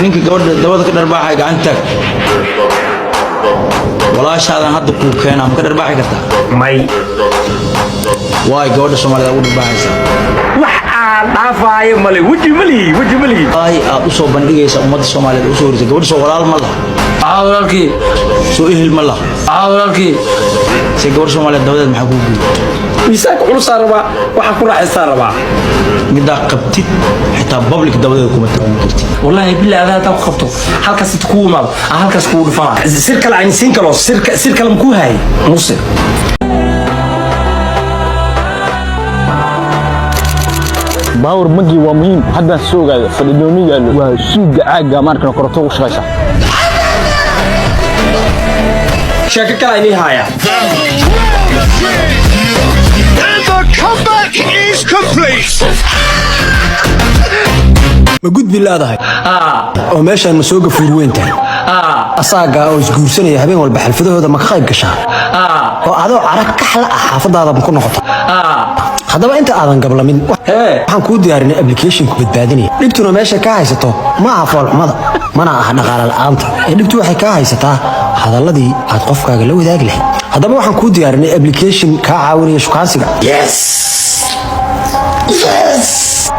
Ninka gabadha dabada ka dharbaaxay, gacanta taag. Walaashaadan hadda kuu keenaa, ma ka dharbaaxi kartaa? May. Waay gabadha Soomaalida ugu dharbaaxaysaa? Wax aan dhaafaayo male, weji malihi, weji malihi. Waay aad u soo bandhigaysa ummadda Soomaaliyeed u soo horeysa? Gabadha soo walaal ma laha? Aa, walaalkii. Soo ehel ma laha? Aa, walaalkii. Se gabadha Soomaaliyeed dabadeed maxaa kuu guuy? Miisaanka culusaa rabaa, waxaa ku raaxaystaa rabaa. Middaa qabtid xitaa public dabadeeda kuma taagan kartid. Wallaahi billahi, adaa haddaan ku qabto, halkaas inta kugu imaado aan halkaas kugu dhufanaa. Sir kale aan siin kalo, sir kale makuu hayay, Muuse? Power bank-gii waa muhiim. Haddaan soo ogaado fadhidooni yaallo, waa suuga caagga maarkan koronto ugu shaqaysa. Sheeko kale inii haaya. And the comeback is complete. Ma gudbi leedahay oo meeshaan ma soo gafuur weyn tahay? Asaagaa oo isguursanaya habeen walba xalfadahooda ma ka qayb gashaa? Oo adoo cara kaxla ah xaafadaada ma ku noqota? Haddaba inta aadan gablamin, waxaan kuu diyaarinay application ku badbaadinaya. Dhibtuna meesha kaa haysato ma aha foolxumada, mana aha dhaqaale la'aanta, ee dhibtu waxay kaa haysataa hadalladii aad qofkaaga la wadaagi lahayd. Haddaba waxaan kuu diyaarinay application kaa caawinaya shukaansiga,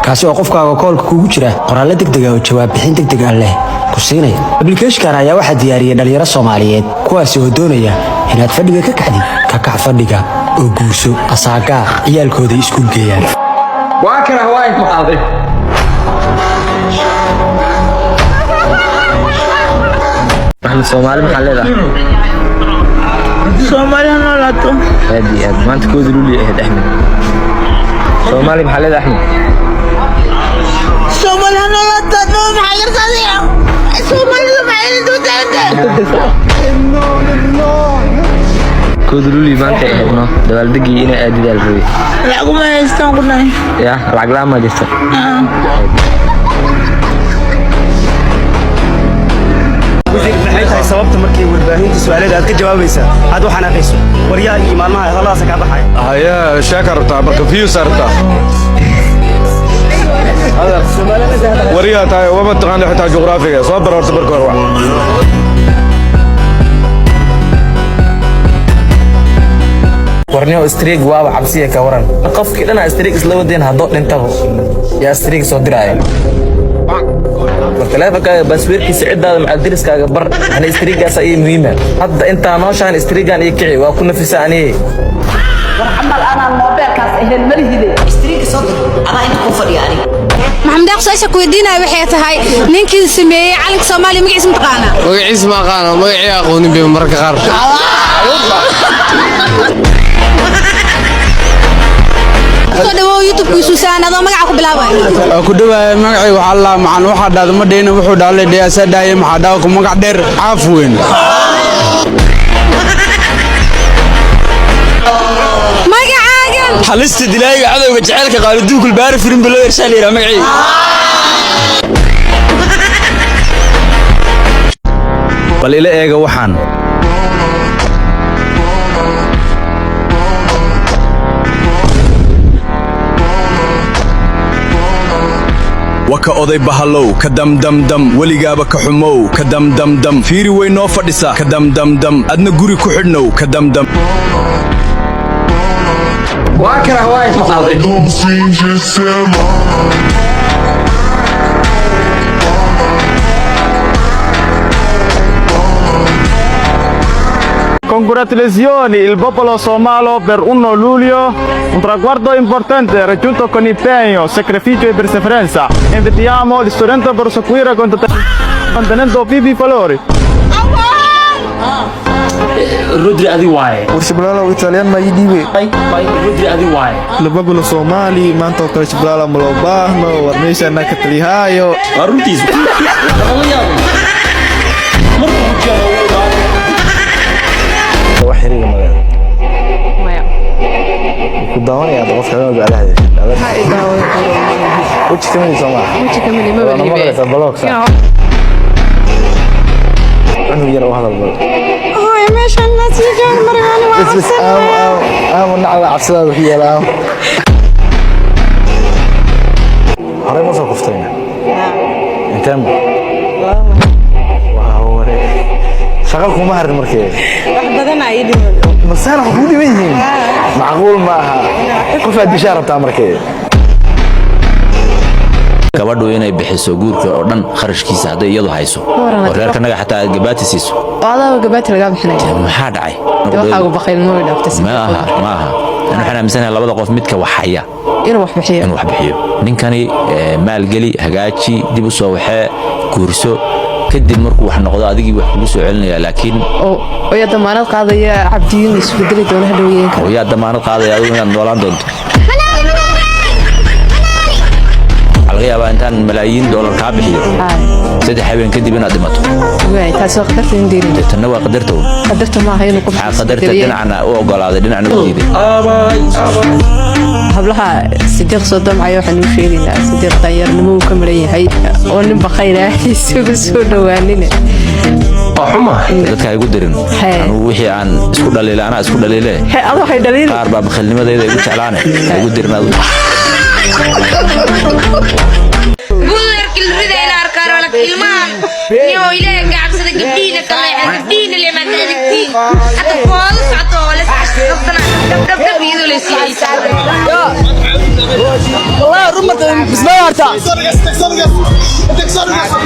kaasi oo qofkaaga call-ka kugu jira qoraallo degdega oo jawaab bixin degdeg ah leh ku siinaya. Application-kan ayaa waxaa diyaariyey dhalinyaro Soomaaliyeed, kuwaasi oo doonaya inaad fadhiga ka kacdid. Ka kac fadhiga oo guurso asaagaa ciyaalkooda iskuul geeyaan. Waa kana, waa imaaday. Axmed, Soomaali maxaa leedahay? Soomaali ha noolaato. Aad iyo aad. Maanta 1-da Luulyo ahayd. Axmed, Soomaali maxaa leedahay, Axmed? Soomaali ha noolaato. No, maxaa gartaadiya? Soomaalida maxay la doontaa? 1-da Luulyo maanta ay ahayd, no dabaaldegii inay aadidaal rabay. Lacaguma haystaan ku dhahay. Ya, lacag la'aan maa jirta? Maxay tahay sababta markii warbaahinta su'aaleeda aad ka jawaabaysaa aad u xanaaqayso, waryaha iyo maalmaha hadalladaas kaa baxaya? Haya, sheeka rabtaa marka, views rabtaa, wariyaa tahay, wama taqaana xitaa juqraafiga. Soo bar horta marka hore wax. Warniyo, streak waaba cabsiya. Ka waran qofkii dhanaa streak isla wadeen haddoo dhintaba, yaa streak soo diraya? War taleefonkaaga password-kiisa ciddaada macal deriskaaga bar. Ani streak-gaasa ii muhiima hadda. Intaa nooshahan streak-gan ii kici, waa ku nafisa aniye. War camal anaan moobeelkaas ahayn malihide. Streak-ga soo dir, adaa inta ku fadhiya aniga. Maxamed Deeq, su-aasha ku weydiinaya waxay tahay, ninkii sameeyey calanka Soomaaliya magaciisa ma taqaanaa? Magaciis ma aqaano, magacii aqoonin bay mararka qaar. Soo dhawow YouTube-ku Suusaan, adoo magaca ku bilaabaya. Waa ku dhawaaya. Magacay waxaa la macan waxaa dhahda ma dhehina, wuxuu dhaalay dhayaasaa dhahaya, maxaa dhawa ku magac dheer caaf weyn. Magacaaga? Halista dilaaga cadowga jaceylka qaaliduukul baari firin bilo ershaa la yidhaha magacii. Bal ila eega waxaan. Waka oday bahalow, ka damdamdam, weligaaba ka xumow, ka damdamdam, fiiri way noo fadhisaa, ka damdamdam, adna guri ku xidhnow, ka damdam. Waa kana, waa imaaday. Congratulazioni il popolo somalo per 1 luglio, un traguardo importante raggiunto con impegno, sacrificio e perseveranza. Invitiamo gli studenti a proseguire con mantenendo vivi i valori. Rodri adi waaye. War Shiblala Italian ma ii dhiibe? Rodri adi waaye. Lababula Soomaali maanta oo kale Shiblala ma loo baahno. War meeshaana ka talihaayo. Waa runtiis. Markuu wajiga ugu imaado. Wax xiriir ma leedahay? Maya. Ku daawanaya qofka habeenka aad hadashay. Weji kamid soo maaha? Weji kamid ma. Waa maqlaysaa block sa cunug yar u hadal bal. Hooyo, meeshaan la sii joogo markaan waa Bas bas, aam aam aam, nacda cabsidaada ku yaala, aam. Horey ma soo kuftayna? Intee ma? Shaqa kuma harin markee. Wax badan aa ii dhiman. Masaan wax kugu dhiman yihiin? Macquul ma aha. Qof aad dishaa rabtaa markee. Gabadhu inay bixiso guurka oo dhan kharashkiisa hadday iyadu hayso oo reerkanaga xataa aad gabaati siiso. Oo adaaba gabaati lagaa bixinaya? Maxaa dhacay? Dee waxaagu bakhaylnimo way dhaaftay. Ma aha, ma aha. Ani waxaan aaminsanahay labada qof midka wax haya inuu wax bixiyo. Inuu wax bixiyo. Ninkani maalgeli, hagaaji, dib u soo waxee, guurso, kadib markuu wax noqdo adigii wax kugu soo celinaya, laakiin oo yaa damaanad qaadaya cabdiyin isbedeli doona hadhowyeyn kara? Oo yaa damaanad qaadaya adigu inaad noolaan doonto? Waxaa laga yaabaa intaan malaayiin doolar kaa bixiyo, 3 habeen kadib inaad dhimato. Waay, taasi waa qadarta in diirin. Tanna waa qadarta un. Qadarta maaha inuu qof Maxaa qadarta isbedeliyo. dhinacna u ogolaaday, dhinacna u diiday? Hablaha Sidiiq soo damcaya waxaan u sheegaynaa Sidiiq danyarnimo uu ka maran yahay oo nin bakhayl ah isagu soo dhowaanina. Dadka ha igu dirin. Anugu wixii aan isku dhaliilay anaa isku dhaliile. He, adoo hay dhaliili. Qaar baa bakhilnimadayda igu jeclaane, ha igu dirin adigu. Bularkii la ridayna arkaan wala ilmahan niyo. Ilaahay ka cabsada, gabdhihiina ka leexan, gabdhihiina le maad adigtiin hata foodo socoto oo la qabsana dhab dhab dhab iyadoo la siiyey. والله رمت بس ما يرتاح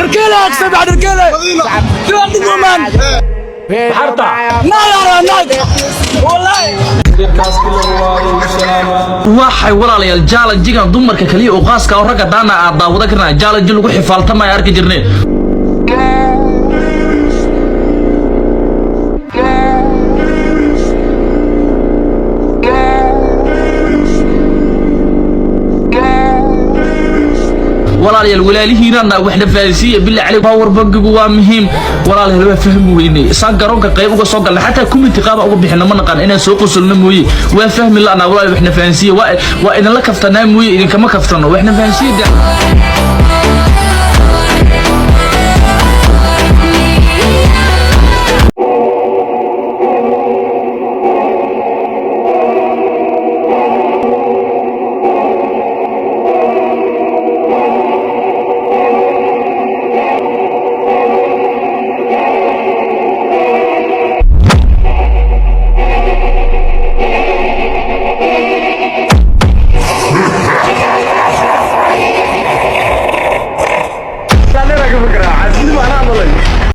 ركيلة سبع ركيلة شو عندك مان ما يرى ناك والله. Waxay walaalayaal challenge-igan dumarka kaliya oo qaaska oo ragga daana aad daawada karnaa, challenge lagu xifaaltamaya arki jirnay. Walaalayaal, walaalihiinana waxna fahansiiya bilaa cali. Power bankigu waa muhiim, walaalayaal. Waa fahmi weynay isaan garoonka qayb uga soo galnay, xataa community qaaba uga bixina ma naqaan, inaan soo qosolno mooye waa fahmi la'naa. Walaal, waxna fahansiiya. Waa idinla kaftanaa mooye idinkama kaftano. Waxna fahansiiya.